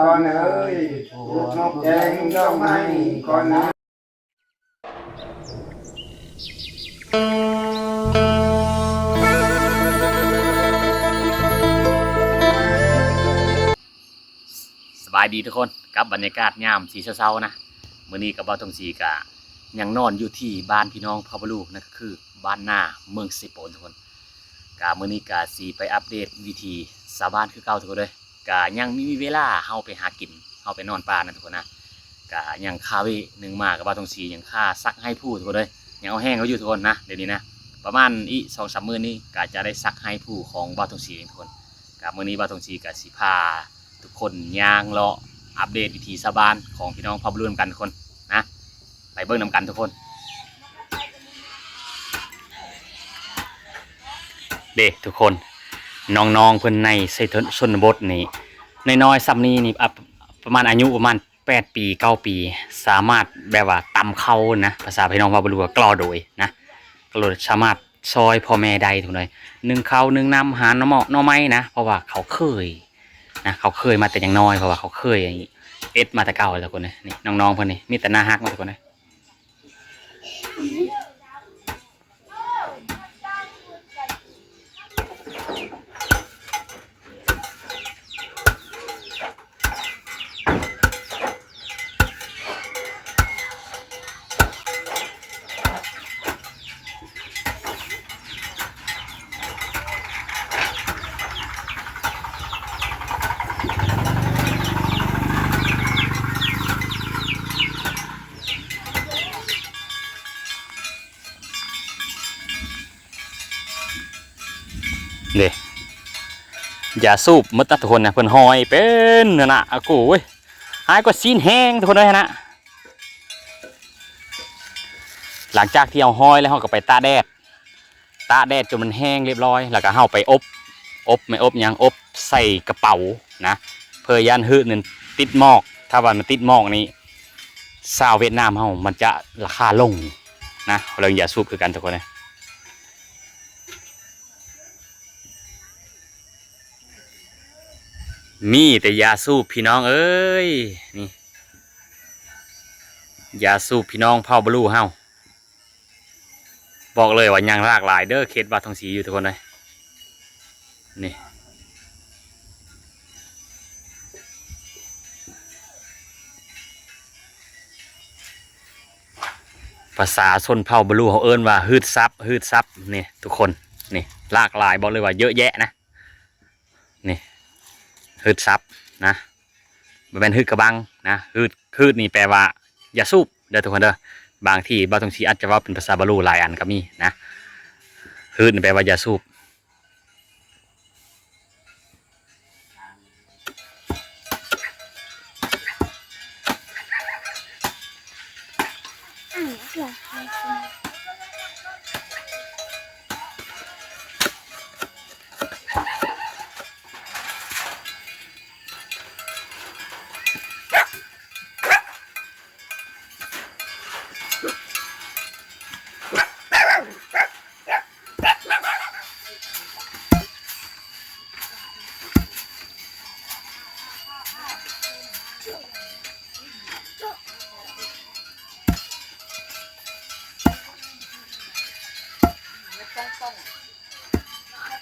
ກ່ອນເອີຍ ປູກນົກແກງດອກໄມ້ກ່ອນເອີຍ. ສະບາຍດີທຸກຄົນ ກັບບັນຍາກາດຍາມສີເຊົ້າໆນະ. ມື້ນີ້ກັບບ່າວທອງສີກະຍັງນອນຢູ່ທີ່ບ້ານພີ່ນ້ອງເຜົ່າບາລູ ນັ້ນກໍຄືບ້ານນາ ເມືອງເຊໂປນທຸກຄົນ. ກະມື້ນີ້ກະຊິໄປອັບເດດວິຖີຊາວບ້ານຄືເກົ່າທຸກຄົນເດີ. ກະຍັງມີເວລາເຮົາໄປຫາກິນ ເຮົາໄປນອນປ່ານະທຸກຄົນນະ. ກະຍັງຄາເວໜຶ່ງມາກັບບ່າວທອງສີ ຍັງຄາສັກໄຮ່ພູທຸກຄົນເດີ. ຍັງເອົາແຮງເຮົາຢູ່ທຸກຄົນນະ ດຽວນີ້ນະ. ປະມານອີກສອງສາມມື້ນີ້ກະຈະໄດ້ສັກໄຮ່ພູຂອງບ່າວທອງສີເອງທຸກຄົນ. ກະມື້ນີ້ບ່າວທອງສີກະຊິພາທຸກຄົນຍ່າງເລາະອັບເດດວິຖີຊາວບ້ານຂອງພີ່ນ້ອງເຜົ່າບາລູນຳກັນທຸກຄົນນະ. ໄປເບິ່ງນຳກັນທຸກຄົນ. ເດ້ທຸກຄົນ ນ້ອງໆເພິ່ນໃນເຂດຊົນນະບົດນີ້ ນ້ອຍໆສ່ຳນີ້ນີ້ ອາ ປະມານອາຍຸປະມານແປດປີ ເກົ້າປີ ສາມາດແບບວ່າຕຳເຂົ້ານະ ພາສາພີ່ນ້ອງເວົ້າບໍ່ຮູ້ວ່າກລໍໂດຍນະ ກລໍໂດຍ ສາມາດຊ່ອຍພໍ່ແມ່ໄດ້ທຸກຄົນເອີຍ. ໜຶ້ງເຂົ້າໜຶ້ງນ້ຳ ຫາໜໍ່ເໝາະໜໍ່ໄມ້ນະ ເພາະວ່າເຂົາເຄີຍນະ ເຂົາເຄີຍມາແຕ່ຍັງນ້ອຍ ເພາະວ່າເຂົາເຄີຍເຮັດມາແຕ່ເກົ່າແລ້ວທຸກຄົນເອີຍ. ນີ້ນ້ອງໆເພິ່ນນີ້ ມີແຕ່ໜ້າຮັກເນາະທຸກຄົນເອີຍ. ເດ້ ຢາສູບໝົດນະທຸກຄົນນະ ເພິ່ນຫ້ອຍເປັນຫັ້ນນະ ອາກູເວີຍ ຮ້າຍກວ່າຊີ້ນແຫ້ງທຸກຄົນເອີຍຫັ້ນນະ. ຫຼັງຈາກທີ່ເຮົາຫ້ອຍແລ້ວ ເຮົາກໍໄປຕາກແດດ ຕາກແດດຈົນມັນແຫ້ງຮຽບຮ້ອຍ ແລ້ວກໍເຮົາໄປອົບ ອົບ ແມ່ນອົບຫຍັງ ອົບໃສ່ກະເປົານະ ເພື່ອຢ້ານຮືດນັ້ນຕິດໝອກ. ຖ້າວ່າມັນຕິດໝອກນີ້ ຊາວຫວຽດນາມເຮົາມັນຈະລາຄາລົງນະ. ເລື່ອງຢາສູບຄືກັນທຸກຄົນເອີຍ ມີແຕ່ຢາສູບພີ່ນ້ອງເອີຍ ນີ້ ຢາສູບພີ່ນ້ອງເຜົ່າບາລູເຮົາ. ບອກເລີຍວ່າຍັງຫຼາກຫຼາຍເດີ ເຂດບ້ານທອງສີຢູ່ທຸກຄົນເອີຍ. ນີ້ ພາສາຊົນເຜົ່າບາລູເຮົາເອີ້ນວ່າ ຫືດສັບ ຫືດສັບ ນີ້ທຸກຄົນ. ນີ້ຫຼາກຫຼາຍ ບອກເລີຍວ່າເຍອະແຍະນະ. ນີ້ ຫືດສັບນະ ບໍ່ແມ່ນຫືດກະບັງນະ. ຫືດ ຫືດນີ້ແປວ່າຢາສູບເດີທຸກຄົນເດີ. ບາງທີບ່າວທອງສີອາດຈະເວົ້າເປັນພາສາບາລູຫຼາຍອັນກໍມີນະ. ຫືດນີ້ແປວ່າຢາສູບ.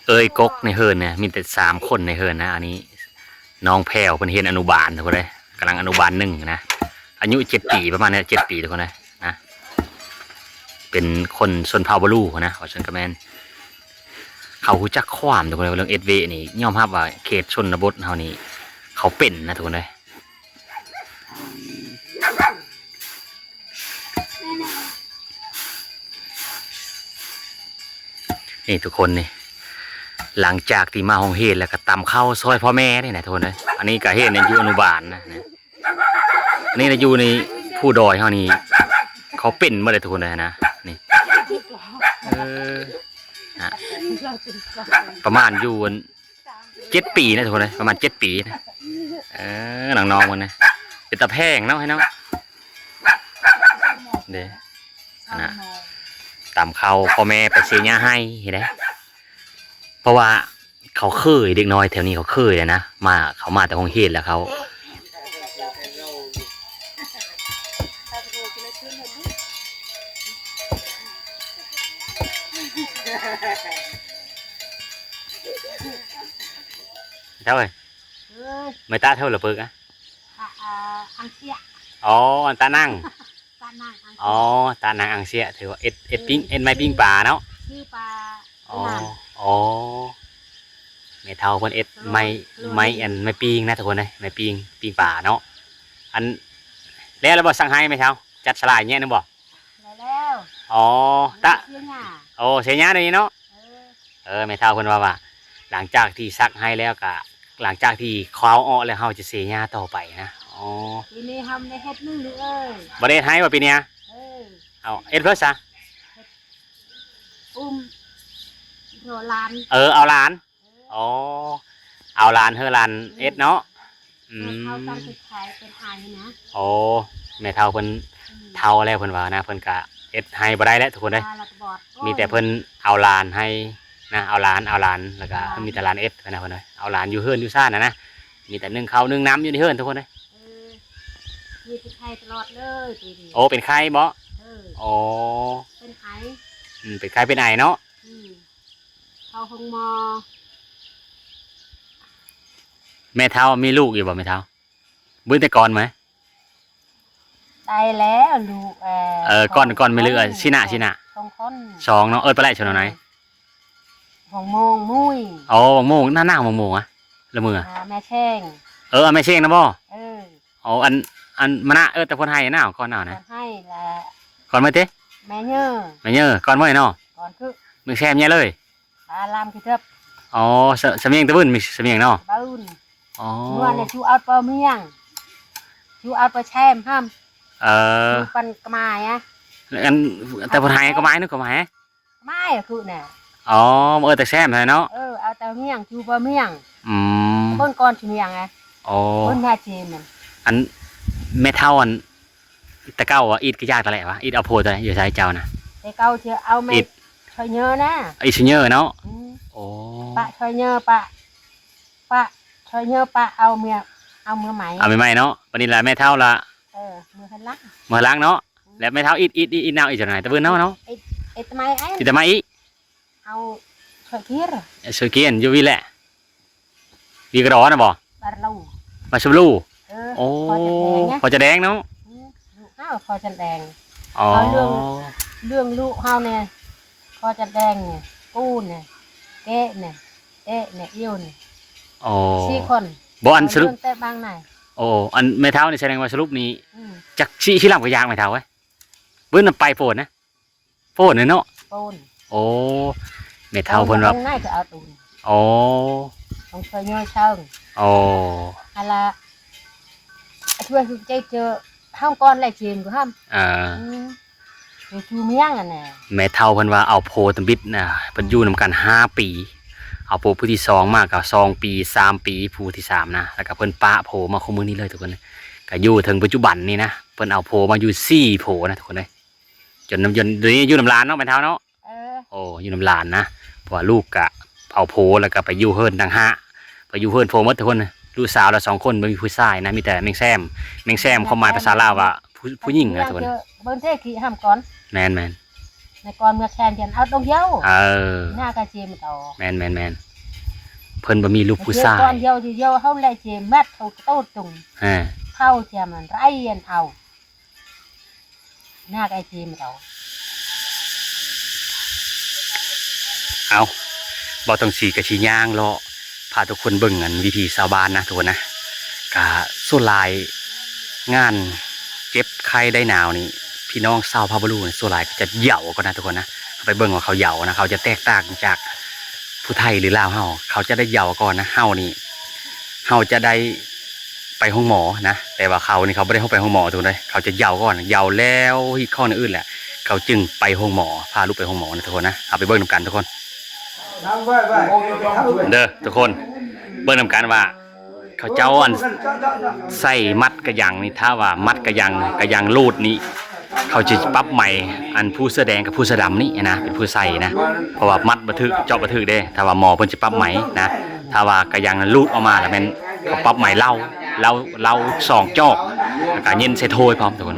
ເອີຍກົກໃນເຮືອນນະ ມີແຕ່ສາມຄົນໃນເຮືອນນະ. ອັນນີ້ນ້ອງແພວ ເພິ່ນຮຽນອະນຸບານທຸກຄົນເອີຍ ກຳລັງອະນຸບານໜຶ່ງນະ ອາຍຸເຈັດປີ ປະມານນີ້ ເຈັດປີທຸກຄົນເອີຍນະ. ເປັນຄົນຊົນເຜົ່າບາລູນະ ວ່າຊັ້ນກໍແມ່ນ. ເຂົາຮູ້ຈັກຄວາມທຸກຄົນເອີຍ ເລື່ອງເອັດເວະນີ້ ຍອມຮັບວ່າເຂດຊົນນະບົດເຮົານີ້ ເຂົາເປັນນະທຸກຄົນເອີຍ. ນີ້ທຸກຄົນນີ້ ຫຼັງຈາກທີ່ມາໂຮງຮຽນແລ້ວກໍຕຳເຂົ້າຊ່ອຍພໍ່ແມ່ນີ້ນະທຸກຄົນເອີຍ. ອັນນີ້ກໍຮຽນຢູ່ອະນຸບານນະ. ອັນນີ້ນະ ຢູ່ໃນພູດອຍເຮົານີ້ ເຂົາເປັນໝົດເລີຍທຸກຄົນເອີຍນະ. ນີ້ ເອີ ນະ ປະມານຢູ່ອັນ ເຈັດປີນະທຸກຄົນເອີຍ ປະມານເຈັດປີນະ. ເອີ ນ້ອງໆມັນນະ ເປັນຕາແພງເນາະ ໃຫ້ເນາະ. ເດ້ ນະ ຕຳເຂົ້າພໍ່ແມ່ໄປເຊຍາໄຮ່ເດ້ ເພາະວ່າເຂົາເຄີຍ ເດັກນ້ອຍແຖວນີ້ເຂົາເຄີຍແລ້ວນະ ມາ ເຂົາມາແຕ່ໂຮງຮຽນແລ້ວເຂົາ ເຈົ້າເອີຍ ເອີຍ ແມ່ຕາເທົ່າລະເປີກອະ ຕາ ເອີ ອັງເຊຍ ອໍ ຕານັງ ຕານັງອັງເຊຍ ອໍ ຕານັງອັງເຊຍ ຖືວ່າເຮັດ ເຮັດ ເອີ ປີ້ງ ເຮັດໄມ້ປີ້ງປາເນາະ ຊື່ປາ ອໍ ອໍ ແມ່ເຖົ້າເພິ່ນເຮັດໄມ້ ໄມ້ອັນ ໄມ້ປີ້ງນະທຸກຄົນເອີຍ ໄມ້ປີ້ງ ປີ້ງປາເນາະ ອັນ ແລ້ວລະບໍ່ ສັກໄຮ່ແມ່ເຖົ້າ ຈັດສະຫຼາຍແຍະໜຶ່ງບໍ່? ແລ້ວ ອໍ ຕະ ເສຍຫຍ້າ ໂອ້ ເສຍຫຍ້າດຽວນີ້ເນາະ ເອີ ເອີ ແມ່ເຖົ້າເພິ່ນເວົ້າວ່າ ຫຼັງຈາກທີ່ສັກໄຮ່ແລ້ວກະ ຫຼັງຈາກທີ່ເຂົາເອົາອອກແລ້ວ ເຮົາຈະເສຍຫຍ້າຕໍ່ໄປນະ ອໍ ປີນີ້ເຮົາບໍ່ໄດ້ເຮັດໜຶ່ງລູກເອີຍ ບໍ່ໄດ້ເຮັດໄຮ່ບໍ່ປີນີ້? ເອີ ເອົາ ເຮັດເພິ່ນຊະ ເຮັດອຸ້ມ ເອົາຫຼານ ເອີ ເອົາຫຼານ ອໍ ເອົາຫຼານ ເຮີຫຼານເຮັດເນາະ ອືມ ເຮົາຕັ້ງໃຈຂາຍເປັນໄອນະ ໂອ້ ແມ່ເຖົ້າເພິ່ນ ອືມ ເຖົ້າແລ້ວເພິ່ນວ່ານະ ເພິ່ນກະເຮັດໄຮ່ບໍ່ໄດ້ແລ້ວທຸກຄົນເອີຍ ມີແຕ່ເພິ່ນເອົາຫຼານໃຫ້ນະ ເອົາຫຼານ ເອົາຫຼານ ແລ້ວກະມີແຕ່ຫຼານເຮັດນະ ເພິ່ນເອີຍ ເອົາຫຼານຢູ່ເຮືອນຢູ່ຊານນະ ມີແຕ່ໜຶ້ງເຂົ້າໜຶ້ງນ້ຳຢູ່ໃນເຮືອນທຸກຄົນເອີຍ ເອີ ມີແຕ່ໄຂ້ຕະຫຼອດເລີຍປີນີ້ ໂອ້ ເປັນໄຂ້ບໍ່? ເອີ ອໍ ເປັນໄອ ອືມ ເປັນໄຂ້ເປັນໄອເນາະ ອືມ ເຂົ້າໂຮງໝໍ ແມ່ເຖົ້າມີລູກຢູ່ບໍ່ແມ່ເຖົ້າ? ເບິ່ງແຕ່ກ່ອນໄໝ? ໄດ້ແລ້ວລູກ ເອີ ເອີ ກ່ອນ ກ່ອນແມ່ເຫຼືອ ຊິນະ ຊິນະ ສອງຄົນ ສອງເນາະ ເອີ້ນປາໄຫຼຊະໜ່ອຍ ຫວງໂມງ ມຸ້ຍ ໂອ້ ຫວງໂມງ ນາ ນາຫວງໂມງອະ ລະເມືອ ອ່າ ແມ່ແຊງ ເອີ ແມ່ແຊງນະບໍ່? ເອີ ໂອ້ ອັນ ອັນມະນະ ເອີ ແຕ່ຄົນໄຮ່ນາ ກ່ອນນານະ ກ່ອນໄຮ່ລະ ກ່ອນເມີຍຕິ ແມ່ເຍີ ແມ່ເຍີ ກ່ອນເມີຍເນາະ ກ່ອນຄື ແມ່ແຊງເລີຍ ປາລາມທີ່ເທິບ ອໍ ສະ ສະມຽງຕະບຶນ ມີສະມຽງເນາະ ບຶນ ອໍ ເມື່ອນີ້ຊູເອົາປາມຽງ ຊູເອົາປາແຊມຫ້ຳ ເອີ ຊູປັນກະໝາຍອະ ອັນ ແຕ່ເພິ່ນໃຫ້ກະໝາຍ ນຶກກະໝາຍ ກະໝາຍຄືນະ ອໍ ເອີ້ນແຕ່ແຊມຫັ້ນເນາະ ເອີ ເອົາແຕ່ມຽງ ຊູປາມຽງ ອືມ ເບິ່ງກ່ອນຊິມຽງອະ ອໍ ເບິ່ງໜ້າຈີນນັ້ນ ອັນ ແມ່ເຖົ້າ ອັນ ແຕ່ເກົ່າວ່າ ອິດກະຢາກຕະແຫຼະວະ ອິດເອົາຜົວຕະແຫຼະ ຢູ່ໃສເຈົ້ານະ ແຕ່ເກົ່າຊິເອົາແມ່ ອິດ ຊອຍເຍີນະ ອິດຊອຍເຍີເນາະ ອືມ ໂອ້ ປະຊອຍເຍີ ປະ ປະຊອຍເຍີ ປະເອົາເມຍ ເອົາເມຍໃໝ່ ເອົາເມຍໃໝ່ເນາະ ບັດນີ້ລະແມ່ເຖົ້າລະ ເອີ ເມືອຄັນຫຼັງ ເມືອຫຼັງເນາະ ອືມ ແລ້ວແມ່ເຖົ້າອິດ ອິດ ອິດ ອິດນາວ ອິດຈາກໃດ ຕະບຶນເນາະ ເນາະ ອິດ ອິດໄມ້ໄອ້ ອິດໄມ້ອີກ ເອົາຊອຍກຽນ ຊອຍກຽນ ຢູ່ວິແຫຼະ ວີກະດໍນະບໍ່? ບາລູ ບາສະບລູ ເອີ ໂອ້ ພໍຈະແດງນະ ພໍຈະແດງເນາະ ອືມ ລູກເຮົາພໍຈະແດງ ອໍ ເອົາເລື່ອງ ເລື່ອງລູກເຮົາແດ່ ພໍຈະແດງແດ່ ກູນແດ່ ເກະແດ່ ເອະແດ່ ອີ້ວແດ່ ອໍ ສີ່ຄົນ ບໍ່ ອັນສະຫຼຸບ ເອົາເລື່ອງແຕ່ບາງນາຍ ໂອ້ ອັນແມ່ເຖົ້ານີ້ສະແດງວ່າສະຫຼຸບນີ້ ອືມ ຈັກຊິ ຊິລຳກະຢາກແມ່ເຖົ້າເອີຍ ເບິ່ງນຳໄປໂພດນະ ໂພນເນາະ ໂພນ ໂອ້ ແມ່ເຖົ້າເພິ່ນວ່າ ໂພນນະ ໂອ້ ຂອງຊອຍເຍີເຊີງ ໂອ້ ອັນລະ ຊ່ວຍຄືໃຈເຈີ ເຮົາກ່ອນແລະເຈມກະຫ້ຳ ເອີ ອືມ ຢູ່ມຽງຫັ້ນນະ ແມ່ເຖົ້າເພິ່ນວ່າເອົາໂພຕຳບິດນະ ເພິ່ນຢູ່ນຳກັນຫ້າປີ ເອົາໂພຜູ້ທີສອງມາກະສອງປີ ສາມປີ ຜູ້ທີສາມນະ ແລ້ວກະເພິ່ນປະໂພມາຄູ່ມື້ນີ້ເລີຍທຸກຄົນ ກະຢູ່ເຖິງປັດຈຸບັນນີ້ນະ ເພິ່ນເອົາໂພມາຢູ່ສີ່ໂພນະທຸກຄົນເອີຍ. ຈົນນຳ ຈົນດຽວນີ້ຢູ່ນຳຫຼານເນາະ ແມ່ເຖົ້າເນາະ ເອີ ໂອ້ ຢູ່ນຳຫຼານນະ ເພາະວ່າລູກກະເອົາໂພ ແລ້ວກະໄປຢູ່ເຮືອນຕ່າງຫາກ ໄປຢູ່ເຮືອນໂພໝົດທຸກຄົນ ລູກສາວລະສອງຄົນ ບໍ່ມີຜູ້ຊາຍນະ ມີແຕ່ແມ່ງແຊມ ແມ່ງແຊມ ຄວາມໝາຍພາສາລາວວ່າ ຜູ້ ຜູ້ຍິງນະທຸກຄົນ ເບິ່ງເທຂີ້ຫ້ຳກ່ອນ ແມ່ນໆ ໃນກ່ອນເມືອແຊມຈະເອົາຕົງຢຽວ ເອີ ໜ້າກະເຈມຕໍ່ ແມ່ນໆໆ ເພິ່ນບໍ່ມີລູກຜູ້ຊາຍ ກ່ອນຢຽວ ຢຽວເຮົາແລະເຈມແມັດເຂົາໂຕດຕົງ ເອີ ເຂົາຈະມັນໄລອັນເອົາ ນາກໄອຈີມເອົາ ເອົາ ບໍ່ຕ້ອງສີກະຊິຍ່າງເລາະ ພາທຸກຄົນເບິ່ງອັນວິຖີຊາວບ້ານນະທຸກຄົນນະ ກະສ່ວນຫຼາຍງານເຈັບໄຂ້ໄດ້ໜາວນີ້ ພີ່ນ້ອງຊາວພາບາລູນີ້ ສ່ວນຫຼາຍກະຈະເຢາກ່ອນນະທຸກຄົນນະ ເຮົາໄປເບິ່ງວ່າເຂົາເຢານະ ເຂົາຈະແຕກຕ່າງຈາກຜູ້ໄທຫຼືລາວເຮົາ ເຂົາຈະໄດ້ເຢາກ່ອນນະ ເຮົານີ້ ເຮົາຈະໄດ້ໄປໂຮງໝໍນະ ແຕ່ວ່າເຂົານີ້ເຂົາບໍ່ໄດ້ໄປໂຮງໝໍທຸກຄົນເອີຍ ເຂົາຈະເຢາກ່ອນ ເຢາແລ້ວຮີດຄອງແນວອື່ນແຫຼະ ເຂົາຈຶ່ງໄປໂຮງໝໍ ພາລູກໄປໂຮງໝໍນະທຸກຄົນນະ ເຮົາໄປເບິ່ງນຳກັນທຸກຄົນ ເດີທຸກຄົນ ເບິ່ງນຳກັນວ່າ ເຂົາເຈົ້າອັນໃສ່ມັດກະຍັງນີ້ ຖ້າວ່າມັດກະຍັງ ກະຍັງລູດນີ້ ເຂົາຈະປັບໃໝ ອັນຜູ້ເສື້ອແດງກັບຜູ້ເສື້ອດຳນີ້ນະ ເປັນຜູ້ໃສ່ນະ ເພາະວ່າມັດບໍ່ຖືກ ເຈາະບໍ່ຖືກເດ້ ຖ້າວ່າໝໍເພິ່ນຈະປັບໃໝນະ ຖ້າວ່າກະຍັງລູດອອກມາລະແມ່ນເຂົາປັບໃໝເຫຼົ້າ ເຫຼົ້າ ເຫຼົ້າສອງຈອກ ແລ້ວກະເຢັນໃສ່ຖ້ວຍພ້ອມທຸກຄົນ.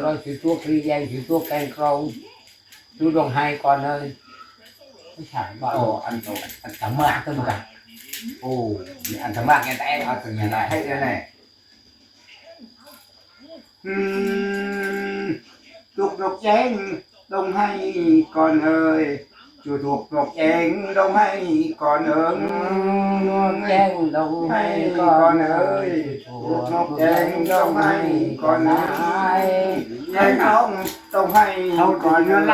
າລອຍ ຊື່ຕົວກຣີແຍງ ຊື່ຕົວແກງກຣອງ ຢູ່ດົງໄຮກ່ອນເລີຍ. ໄປຖາມວ່າ ໂອ້ ອັນ ອັນຕະໝາກຕົວນີ້ກະ ໂອ້ ອັນຕະໝາກແຕ່ເອົາຕົວນີ້ໄດ້ ໃຫ້ໄດ້ ອືມ ຕຸກນົກແຈ້ງດົງໄຮກ່ອນເອີຍ ຈູທຸກນົກແຈ້ງດົງໄຮກ່ອນເອີຍ ນົກແຈ້ງດົງໄຮກ່ອນເອີຍ ທຸກນົກແຈ້ງດົງໄຮກ່ອນເອີຍ ແຈ້ງຮ້ອງ ຕ້ອງໃຫ້ກ່ອນເອີຍ ອ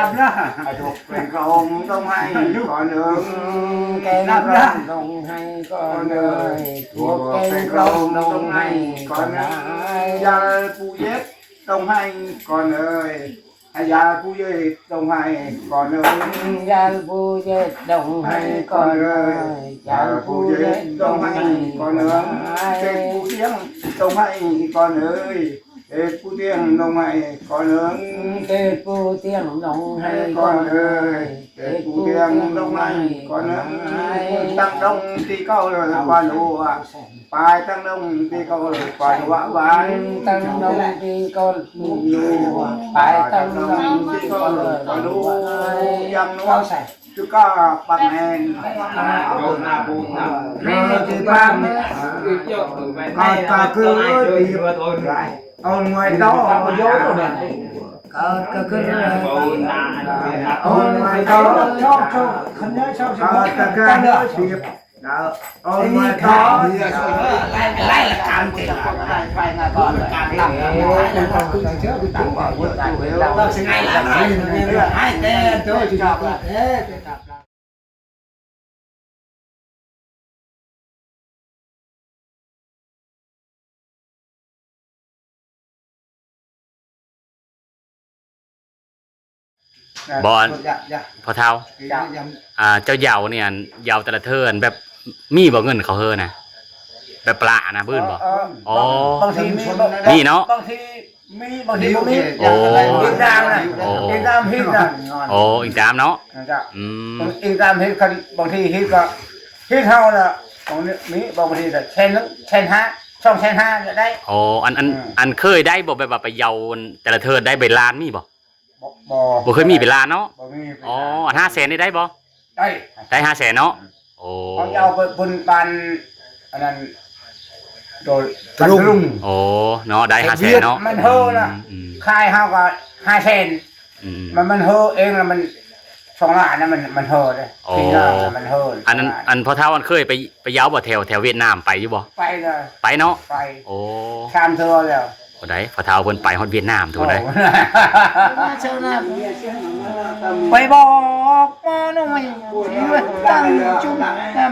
າ ທຸກແກງກຣອງຕ້ອງໃຫ້ກ່ອນເອີຍ ແກງກຣອງຕ້ອງໃຫ້ກ່ອນເອີຍ ພວກແກງກຣອງຕ້ອງໃຫ້ກ່ອນເອີຍ ຢາຜູ້ເຢັບຕ້ອງໃຫ້ກ່ອນເອີຍ ຢາຜູ້ເຢັບຕ້ອງໃຫ້ກ່ອນເອີຍ ຢາຜູ້ເຢັບຕ້ອງໃຫ້ກ່ອນເອີຍ ຢາຜູ້ເຢັບຕ້ອງໃຫ້ກ່ອນເອີຍ ເຈັບຜູ້ທ່ຽງຕ້ອງໃຫ້ກ່ອນເອີຍ ເຈັບຜູ້ທ່ຽງຕ້ອງໃຫ້ກ່ອນເອີຍ ເຈັບຜູ້ທ່ຽງຕ້ອງໃຫ້ກ່ອນເອີຍ ເຈັບຜູ້ທ່ຽງຕ້ອງໃຫ້ກ່ອນເອີຍ ຕັ້ງດົງທີ່ເກົ່າເລີຍວ່າໜູ ປາຍຕັ້ງດົງທີ່ເກົ່າເລີຍວ່າໜູ ປາຍຕັ້ງດົງທີ່ເກົ່າເລີຍ ປາຍຕັ້ງດົງທີ່ເກົ່າເລີຍວ່າໜູ ຍັງໜວດ ຄືກະປັກແມ່ນ ເອີ ທີ່ບ້ານ ກະ ກະຄື ເອີ ທີ່ ເອົາງວຍຕໍ່ ກະ ກະຄື ເອົາງວຍຕໍ່ ກະ ກະຄື ທີ່ ເອົາງວຍຕໍ່ ໄລ່ລາຍການເຕັມ ໄປມາກ່ອນ ການລຳ ເວົ້າຊິໄງລະ ໃຫ້ແຕ່ໂຕ ບໍ່ ພໍ່ເຖົ້າ ອ່າ ເຈົ້າເຍົານີ້ ອັນເຍົາແຕ່ລະເທີນແບບ ມີບໍ່ເງິນເຂົາເຮີນະ ແບບປະລະນະ ບາງທີບໍ່ ເອີ ອໍ ບາງທີມີ ມີເນາະ ບາງທີ ມີ ບາງທີບໍ່ມີ ໂອ້ ອີງຕາມນະ ໂອ້ ອີງຕາມຮີດນະ ໂອ້ ອີງຕາມເນາະ ອືມ ອີງຕາມຮີດ ຄັນບາງທີຮີດກໍ ຮີດເຮົາລະ ບາງທີກໍແສນໜຶ່ງ ແສນຫ້າ ສອງແສນຫ້າກໍໄດ້ ອໍ ອັນ ອັນ ເອີ ອັນເຄີຍໄດ້ບໍ່ ແບບວ່າໄປເຍົາແຕ່ລະເທີນໄດ້ເປັນລ້ານມີບໍ່? ບໍ່ ບໍ່ ບໍ່ເຄີຍມີເປັນລ້ານເນາະ ບໍ່ມີເປັນລ້ານ ອໍ ອັນຫ້າແສນນີ້ໄດ້ບໍ່? ໄດ້ ໄດ້ຫ້າແສນເນາະ ອືມ ໂອ້ ເຂົາເອົາໄປບຸນບ້ານ ອັນນັ້ນ ໂດຍ ຕະລຸງ ໂອ້ ເນາະ ໄດ້ຫ້າແສນເນາະ ມັນເຮີນະ ອືມ ຂາຍເຮົາກໍຫ້າແສນ ອືມ ມັນ ມັນເຮີເອງລະ ມັນສອງລ້ານນະ ມັນ ມັນເຮີເດ້ ອໍ ປີໜ້າມັນເຮີ ອັນ ອັນພໍ່ເຖົ້າ ອັນເຄີຍໄປ ໄປເຍົາບໍ່ ແຖວ ແຖວຫວຽດນາມ ໄປຢູ່ບໍ່? ໄປເລີຍ ໄປເນາະ ໄປ ໂອ້ ສາມເທື່ອແລ້ວ ໂອ້ ໄດ້ ພໍ່ເຖົ້າເພິ່ນໄປຮອດຫວຽດນາມ ໂອ້ ໄປບອກໝໍນ້ອຍ ຊິມາຕັ້ງຈຸ້ມນຳເຂົາ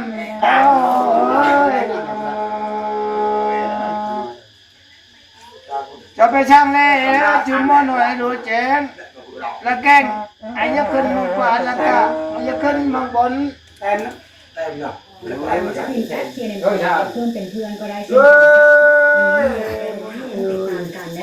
ຈະໄປຊ່າງແລ ຈຸ້ມໝໍນ້ອຍ ໂດຍແຈ້ງ ລະແກ້ງ ອາ ຢ່າຂຶ້ນເມືອງຂວາ ລະກະ ຢ່າຂຶ້ນເມືອງບົນ ແຕ່ງເນາະ ແຕ່ງເນາະ ເພິ່ນເປັນເພື່ອນກໍໄດ້ເຊັ່ນກັນ ເອີຍ ຕິດຕາມກັນນະ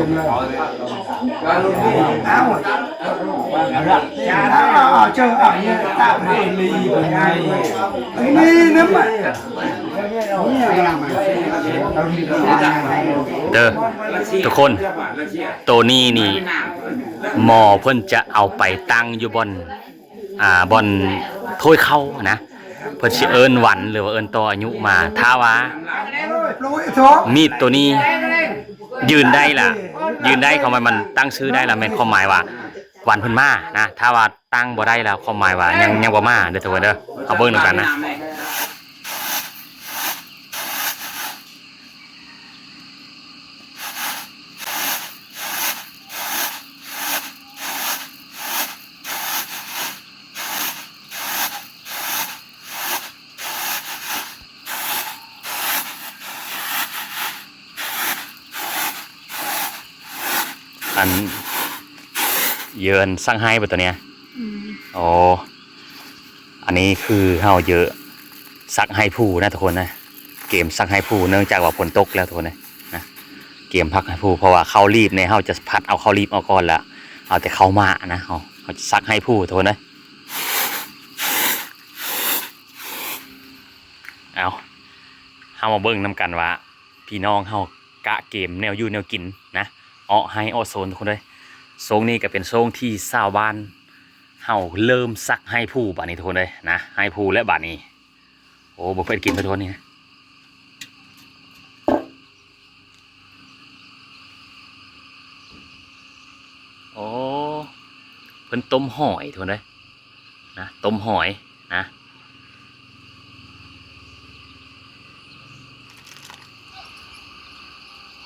ເດີ ທຸກຄົນ ໂຕນີ້ນີ້ ໝໍເພິ່ນຈະເອົາໄປຕັ້ງຢູ່ບ່ອນ ອ່າ ບ່ອນຖ້ວຍເຂົ້ານະ ເພິ່ນຊິເອີ້ນວັນ ຫຼືວ່າເອີ້ນຕໍ່ອາຍຸມາ. ຖ້າວ່າມີດໂຕນີ້ຢືນໄດ້ລະ ຢືນໄດ້ ຄວາມໝາຍມັນຕັ້ງຊື່ໄດ້ລະ ແມ່ນຄວາມໝາຍວ່າວັນເພິ່ນມານະ. ຖ້າວ່າຕັ້ງບໍ່ໄດ້ລະ ຄວາມໝາຍວ່າຍັງ ຍັງບໍ່ມາເດີທຸກຄົນເດີ. ເຮົາເບິ່ງນຳກັນນະ. ອັນ ເຫຍື່ອສັກໄຮ້ບໍ່ໂຕເນີ້ຍ? ອືມ ໂອ້ ອັນນີ້ຄືເຮົາເຫຍື່ອສັກໄຮ້ພູນະທຸກຄົນນະ. ເກມສັກໄຮ້ພູ ເນື່ອງຈາກວ່າຝົນຕົກແລ້ວທຸກຄົນເອີຍນະ. ເກມສັກໄຮ້ພູ ເພາະວ່າເຂົ້າລີບນີ້ ເຮົາຈະພັດເອົາເຂົ້າລີບອອກກ່ອນ ແລ້ວເອົາແຕ່ເຂົ້າໝ້ານະ. ເຮົາ ເຮົາຈະສັກໄຮ້ພູທຸກຄົນເອີຍ. ເອົາ ເຮົາມາເບິ່ງນຳກັນວ່າ ພີ່ນ້ອງເຮົາກະເກມແນວຢູ່ແນວກິນນະ ເອາະໄຮ່ເອາະສວນທຸກຄົນເອີຍ. ຊ່ວງນີ້ກະເປັນຊ່ວງທີ່ຊາວບ້ານເຮົາເລີ່ມສັກໄຮ້ພູບາດນີ້ທຸກຄົນເອີຍນະ ໄຮ້ພູແລ້ວບາດນີ້. ໂອ້ ບໍ່ເພິ່ນກິນເພິ່ນທຸກຄົນນີ້. ໂອ້ ເພິ່ນຕົ້ມຫອຍທຸກຄົນເອີຍນະ ຕົ້ມຫອຍນະ.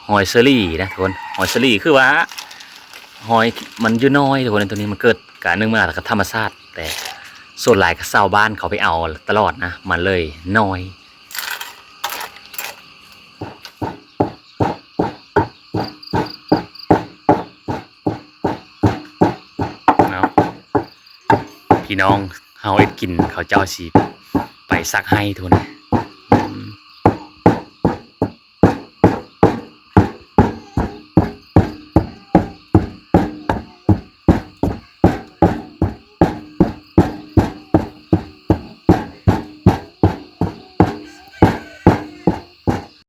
ຫອຍເຊີຣີນະທຸກຄົນ ຫອຍເຊີຣີ ຄືວ່າຫອຍມັນຢູ່ນ້ອຍທຸກຄົນ. ໂຕນີ້ມັນເກີດການໜຶ່ງມາແລ້ວກະທຳມະຊາດ ແຕ່ສ່ວນຫຼາຍກະຊາວບ້ານເຂົາໄປເອົາຕະຫຼອດນະ ມັນເລີຍນ້ອຍ. ເນາະ ພີ່ນ້ອງເຮົາເຮັດກິນ ເຂົາເຈົ້າຊິໄປສັກໄຮ້ທຸກຄົນ.